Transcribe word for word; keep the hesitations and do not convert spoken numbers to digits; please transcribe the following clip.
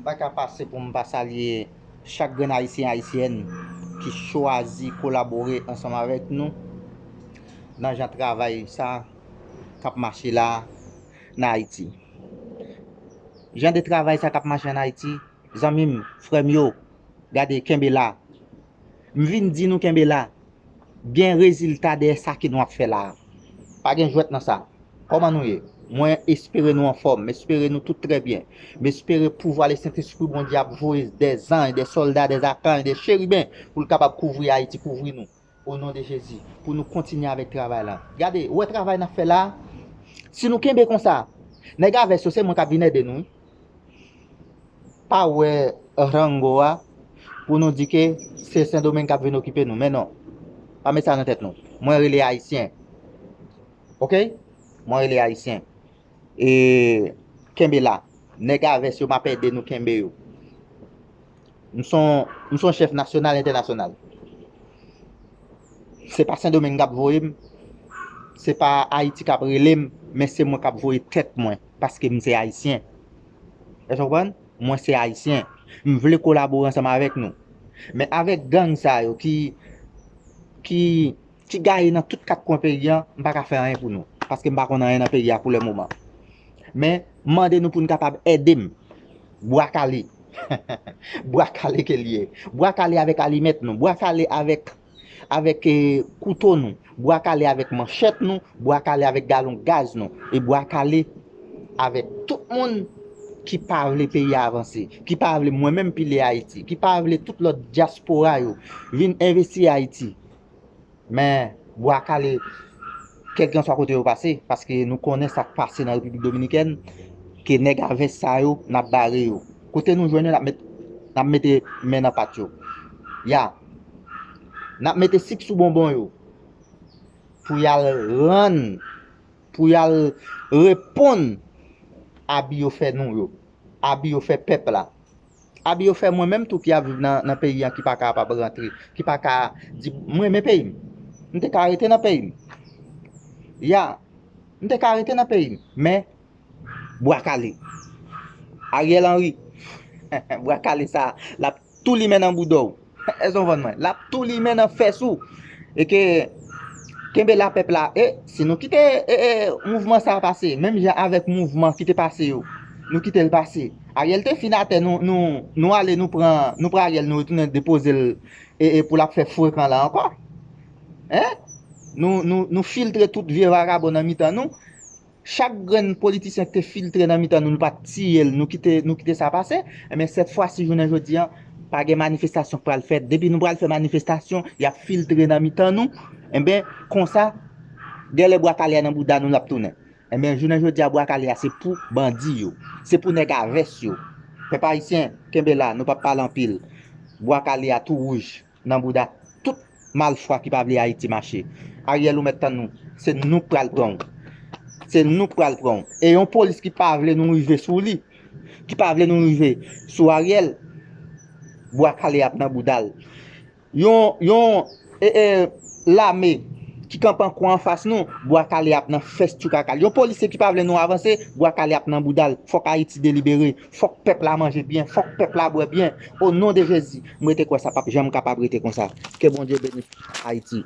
Pa ka pase pou m pa salye chak grenn Ayisyen, Ayisyèn ki chwazi kolabore ansanm avèk nou nan jan travay sa k ap mache la nan Ayiti. Jan de travay sa k ap mache ann Ayiti, zanmi m, frè m yo, gade, kenbe la. M vin di nou kenbe la. Gen rezilta dèyè sa ke nou ap fè la a. Pa gen jwèt nan sa. Kòman nou ye? Mwen espere nou anfòm. M espere nou tout trè byen. M espere pouvwa Lesentespri Bondye ap voye dè zanj, dè sòlda, dè akanj, dè cheriben pou l kapab kouvri Ayiti, kouvri nou. O non de Jezi, pou nou kontinye avèk travay la. Gade, ou wè travay n ap fè la a? Si nou kenbe konsa, nèg a vès yo, se mwen k ap vin ede nou, wi. Pa wè rango a pou nou di ke se Sendomeng k ap vin okipe nou. Men non. Pa met sa nan tèt nou. Mwen rele Ayisyen. Oke? Mwen rele Ayisyen. E kenbe la. Nèg a vès yo, m ap ede nou kenbe yo. M se yon, m se yon chèf nasyonal, entènasyonal. Se pa Sendomeng k ap voye m. Se pa Ayiti k ap rele m. Men se mwen k ap voye tèt mwen. Paske m se Ayisyen. Èske w konprann? Mwen se Ayisyen. M vle kolabore ansanm avèk nou. Men avèk gang sa yo ki, ki, ki gaye nan tout kat kwen peyi an, m pa ka fè anyen pou nou. Paske m pa konn anyen nan peyi a pou le moman. Men, m mande nou pou n kapab ede m. Bwa kale. Bwa kale ke l ye. Bwa kale avèk alimèt nou. Bwa kale avèk, avèk, eh, kouto nou. Bwa kale avèk manchèt nou. Bwa kale avèk galon gaz nou. E bwa kale avèk tout moun ki pa vle peyi a avanse, ki pa vle mwen menm pile Ayiti, ki pa vle tout lòt dyaspora yo vin envesti Ayiti. Men, bwa kale, kèlkanswa kote yo pase, paske nou konnen sa k pase nan Repiblik Dominikèn, ke nèg a vès sa yo, n ap bare yo. Kote nou jwenn yo, n ap met, n ap mete men nan pat yo. Ya. N ap mete sik sou bonbon yo. Pou y al rann, pou y al reponn abi yo fè nou yo. Abi yo fè pèp la. Abi yo fè mwen menm tou ki ap viv nan, nan peyi an ki pa kapab rantre, ki pa ka di, "M renmen peyi m." M te ka rete nan peyi m. Ya, m te ka rete nan peyi m. Men, bwa kale. Ariel Henry, bwa kale sa, l ap tou limen nan bouda w. Èske w konprann mwen? L ap tou limen nan fès ou. E ke, kenbe la pèp la. E si nou kite, e, e, mouvman sa a pase, menm jan avèk mouvman ki te pase yo, nou kite l pase. Ariel te fin atè, nou, nou, nou ale, nou pran, nou pran Ariel, nou retounen depoze l, e, e pou l ap fè frekan la ankò. Hein? Nou, nou, nou filtre tout vye vagabon nan mitan nou. Chak grenn politisyen ki te filtre nan mitan nou, nou pa t tiye l, nou kite, nou kite sa pase. Enben, sèt fwa si, jounen jodi a, pa gen manifestasyon k pral fèt. Depi nou pral fè manifestasyon, y ap filtre nan mitan nou. Enben, konsa, gèlè bwa kale a nan bouda nou l ap tounen. Enben, jounen jodi a, bwa kale a se pou bandi yo. Se pou nèg a vès yo. Pèp ayisyen, kenbe la, nou p ap pale anpil. Bwa kale a tou wouj nan bouda tout malfwa ki pa vle Ayiti mache. Ariel, ou mèt tann nou. Se nou k pral pran w. Se nou k pral pran w. E yon polis ki pa vle nou rive sou li, ki pa vle nou rive sou Ariel, bwa kale ap nan bouda l. Yon, yon, e, e, lame ki kanpe an kwa anfas nou, bwa kale ap nan fès tchoukaka l. Yon polisye ki pa vle nou avanse, bwa kale ap nan bouda l. Fòk Ayiti delibere. Fòk pèp la manje byen, fòk pèp la bwè byen. O non de Jezi, m rete kwè sa p ap janm kapab rete konsa. Ke Bondye beni Ayiti.